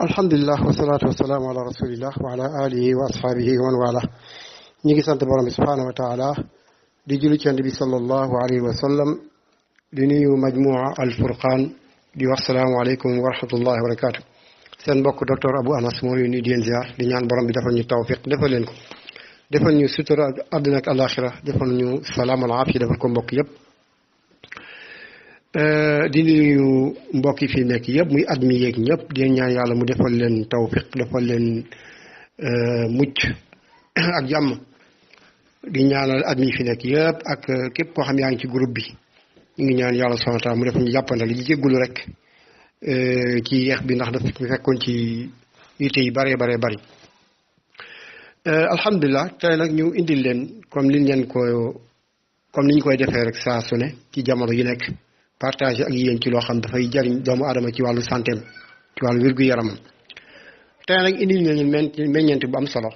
alhamdulilah wasalaatu wasalaamu ala rasulillah wa ala alihi wa ashaabihi wa man wala ñi ngi sant borom bi subhaanahu wa taala di julli ci Yonent bi sallallahu alayhi wa sallam di nuyu majmua al furqaan di wax salaamualeykum wa rahmatullahi wa barakaatu. seen mbokk docteur Abou Anas moo leen nuyu di leen ziar di ñaan borom bi defal ñu tawfiq defal leen ko defal ñu sutura àddina ak alaxira defal ñu salaam al aafiya defal ko mbokk yëpp. di nuyu mbokk yi fi nekk yëpp muy at mi yeeg ñëpp di ñaan yàlla mu defal leen tawfiq defal leen mucc ak jàmm di ñaanal at mi fi nekk yëpp ak képp koo xam yaa ngi ci groupe bi ñu ngi ñaan yàlla subhanahu wa taala mu defal ñu jàppandal li jéggulu rek ci yeex bi ndax daf ñu fekkoon ci yitte yi bëree bari alhamdulilah tey nag ñu indil leen comme niñ koy defee rek saa su ne ci jamono yi nekk partage ak yéen ci loo xam dafay jariñ doomu aadama ci wàllu santeem ci wàllu wér-gu-yaramam tey nag indil nañu meññeent bu am solo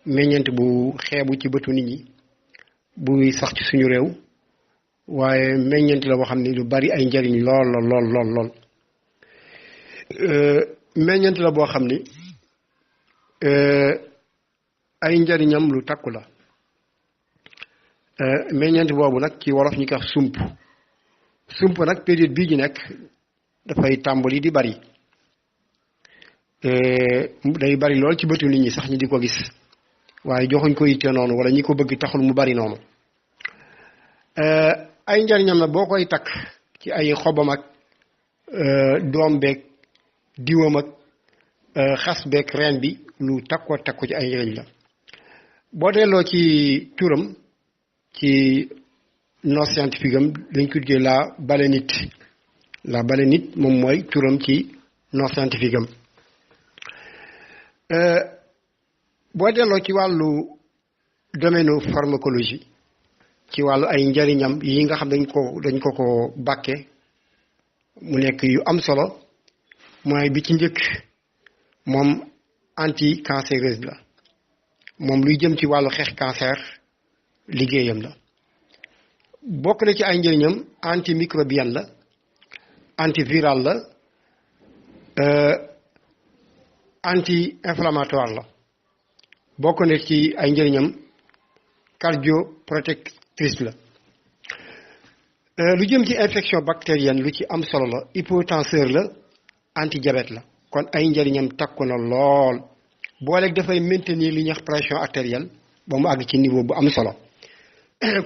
meññeent bu xeebu ci bëtu nit ñi buy sax ci suñu réew waaye meññeent la boo xam ne lu bari ay njariñ lool meññeent la boo xam ni ay njariñam lu takku la meññeent boobu nag ci wolof ñi ko wax sump nag période bii ñu nekk dafay tàmbali di bari day bari lool ci bëtu nit ñi sax ñi di ko gis waaye joxuñ ko yitte noonu wala ñi ko bëgg taxul mu bari noonu ay njariñam na boo koy takk ci ay xobam ak doom beeg diwam ak xas beeg reen bi lu takkoo takku ci ay njariñ la boo delloo ci turam ci nom scientifique am dañ ko tuddee la balénite moom mooy turam ci nom scientifique am boo delloo ci wàllu domaine pharmacologie ci wàllu ay njariñam yi nga xam dañ ko bàkke mu nekk yu am solo mooy bi ci njëkk moom anti cancéreuse la moom luy jëm ci wàllu xeex cancer liggéeyam la bokk na ci ay njëriñam antimicrobienne la antiviral la anti inflammatoire la bokk na ci ay njëriñam cardioprotectrice la lu jëm ci infection bactérienne lu ci am solo la hypotenseur la antidiabète la kon ay njëriñam takku na lool booleeg dafay maintenir li ñuy wax pression artérielle ba mu àgg ci niveau bu am solo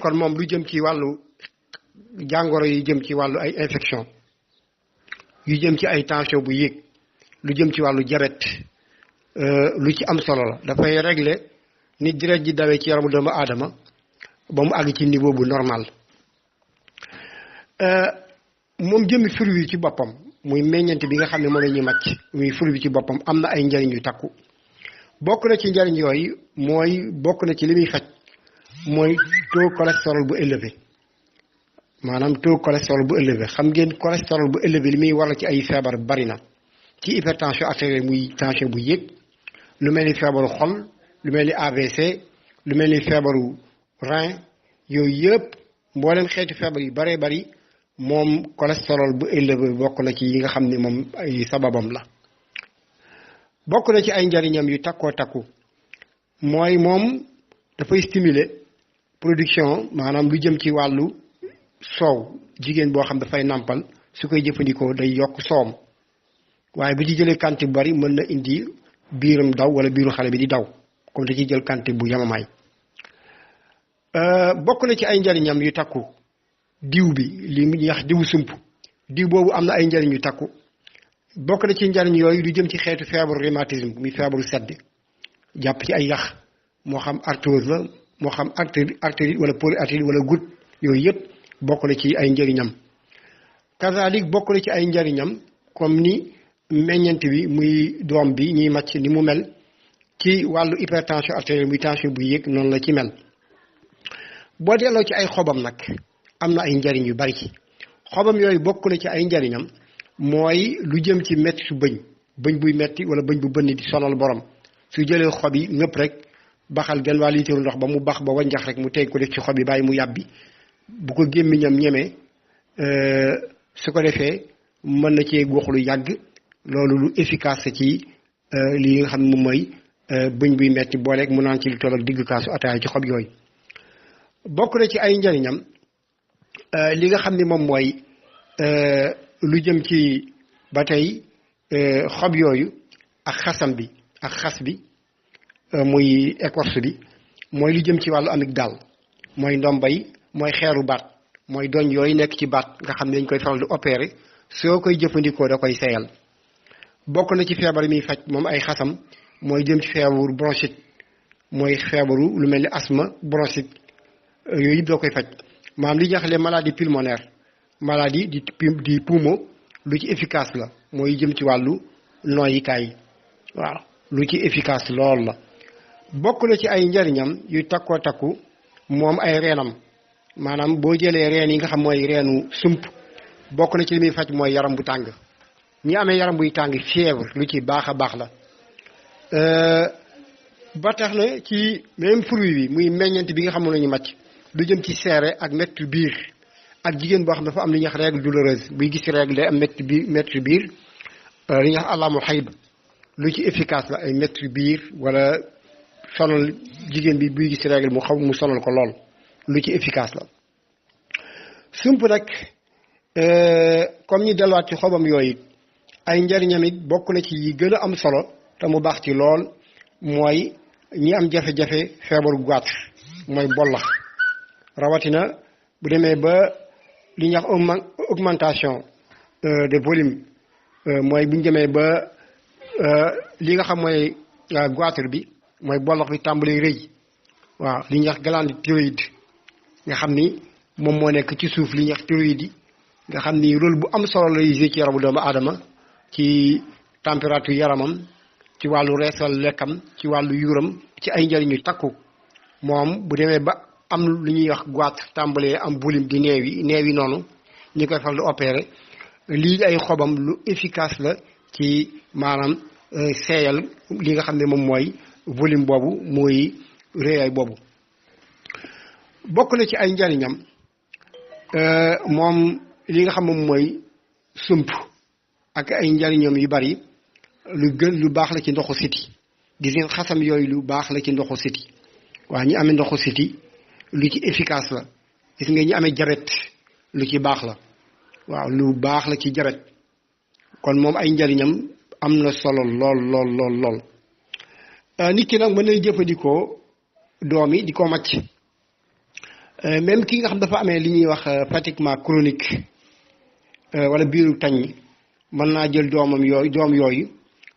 kon moom lu jëm ci wàllu jàngoro yi jëm ci wàllu ay infection yu jëm ci ay tension bu yéeg lu jëm ci wàllu diabète lu ci am solo la dafay régler ni deret ji dawee ci yaramu doomu aadama ba mu àgg ci niveau bu normal moom jëmmi fruit bi ci boppam muy meññeent bi nga xam ne moom la ñuy màcc muy fruit bi ci boppam am na ay njariñ yu takku bokk na ci njariñ yooyu mooy bokk na ci li muy faj mooy taux cholestérol bu élevé maanaam taux cholestérol bu élevé xam ngeen cholestérol bu élevé li muy waral ci ay feebar bari na ci hypertension artérielle muy tension bu yéeg lu mel ni feebaru xol lu mel ni AVC lu mel ni feebaru rein yooyu yëpp mboolem xeeti feebar yu baree bari moom cholestérol bu élevé bokk na ci yi nga xam ne moom ay sababam la bokk na ci ay njariñam yu takkoo takku mooy moom dafay stimuler production maanaam lu jëm ci wàllu soow jigéen boo xam dafay nàmpal su koy jëfandikoo day yokk soowam waaye bu ci jëlee quantité bu bari mën na indi biiram daw wala biiru xale bi di daw comme da ciy jël quantité bu yamamaay bokk na ci ay njariñam yu takku diw bi li ñuy wax diwu sump diw boobu am na ay njariñ yu takku bokk na ci njariñ yooyu lu jëm ci xeetu feebaru rhumatisme muy feebaru sedd jàpp ci ay yax moo xam arthrose la moo xam arthrite wala polyarthrite wala goutte yooyu yëpp bokk na ci ay njëriñam kazalik bokk na ci ay njëriñam comme ni meññeent bi muy doom bi ñuy màcc ni mu mel ci wàllu hypertension artérielle muy tension bu yéeg noonu la ci mel boo delloo ci ay xobam nag am na ay njëriñ yu bari ci xobam yooyu bokk na ci ay njëriñam mooy lu jëm ci metti su bëñ buy metti wala bëñ bu bënn di sonal borom su jëlee xob yi ngëpp rek baxal genn waa liitaru ndox ba mu bax ba wanjax rek mu teg ko def ci xob yi bàyyi mu yàbbi bu ko gémmiñam ñemee su ko defee mën na cee góox lu yàgg loolu lu efficace ci li nga xam ne moom mooy bëñ buy metti booleeg mu naan ci lu toll ak digg kaasu ataaya ci xob yooyu. bokk na ci ay njariñam li nga xam ni moom mooy lu jëm ci ba tey xob yooyu ak xasam bi ak xas bi muy écorce bi mooy lu jëm ci wàllu amygdale mooy ndombay mooy xeeru baat mooy doñ yooyu nekk ci baat nga xam ne dañ koy faral di opérer soo koy jëfandikoo da koy seyal. bokk na ci feebar yi muy faj moom ay xasam mooy jëm ci feebaru bronchite mooy feebaru lu mel ni asthme bronchite yooyu yëpp doo koy faj maanaam li ñuy wax les maladies pulmonaires maladie di poumon lu ci efficace la mooy jëm ci wàllu noyyikaay waaw lu ci efficace lool la. bokk na ci ay njariñam yu takkoo takku moom ay reenam maanaam boo jëlee reen yi nga xam mooy reenu sump bokk na ci li muy faj mooy yaram bu tàng ñi amee yaram buy tàng fièvre lu ci baax a baax la. ba tax na ci même fruit bi muy meññeent bi nga xam ne nañu màcc lu jëm ci seere ak métti biir ak jigéen boo xam dafa am li ñuy wax règle douloureuse buy gis règle day am métti biir li ñuy wax alamul xayb lu ci efficace la ay métti biir wala sonal jigéen bi buy gis règle mu sonal ko lool lu ci efficace la. sump nag comme ñu delluwaat ci xobam yooyu ay njariñam it bokk na ci yi gën a am solo te mu baax ci lool mooy ñi am jafe-jafe feebaru goitre mooy bollax rawatina bu demee ba li ñuy wax augmentation de volume mooy bu ñu demee ba li nga xam mooy goitre bi mooy bollax bi tàmbali rëy waaw li ñuy wax glande thyroïde nga xam ni moom moo nekk ci suuf li ñuy wax thyroïde yi nga xam ni rôle bu am solo lay jouer ci yaramu doomu aadama ci température yaramam ci wàllu reesal lekkam ci wàllu yuuram ci ay njëriñu takku moom bu demee ba am lu ñuy wax goitre tàmbalee am volume di neew yi noonu ñu koy faral di opérer lii ay xobam lu efficace la ci maanaam seeyal li nga xam ne moom mooy volume boobu mooy réyaay boobu. bokk na ci ay njariñam moom li nga xam moom mooy sump ak ay njariñam yu bari lu baax la ci ndoxu siti gis ngeen xasam yooyu lu baax la ci ndoxu siti waaw ñi amee ndoxu siti lu ci efficace la gis nga ñi amee jabet lu ci baax la waaw lu baax la ci jabet kon moom ay njariñam am na solo lool nit ki nag mën na jëfandikoo doom yi di ko màcc même ki nga xam dafa amee li ñuy wax fatiguement chronique wala biiru tañ mën naa jël doom yooyu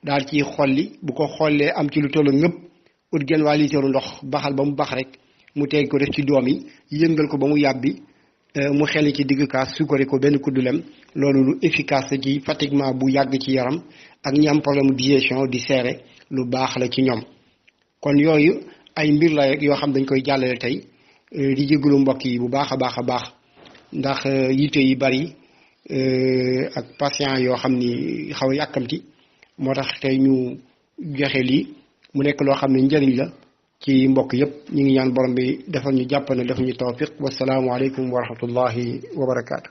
daal ci xolli bu ko xollee am ci lu tollu ngëpp ut genn waa liitaru ndox baxal ba mu bax rek mu teg ko def ci doom yi yëngal ko ba mu yàbbi mu xeli ci digg kaas sukkari ko benn kuddu lem loolu lu efficace la ci fatiguement bu yàgg ci yaram ak ñi am problème digestion di seere lu baax la ci ñoom. kon yooyu ay mbir la rek yoo xam dañ koy jàllale tey di jégalu mbokk yi bu baax a baax ndax yitte yi bari ak patient yoo xam ni xaw a yàkkamti moo tax tey ñu joxe lii mu nekk loo xam ne njëriñ la ci mbokk yépp ñu ngi ñaan borom bi defal ñu jàpp ne defal ñu tawfiq wasalaamu aleykum wa rahmatullahi wa barakaatu.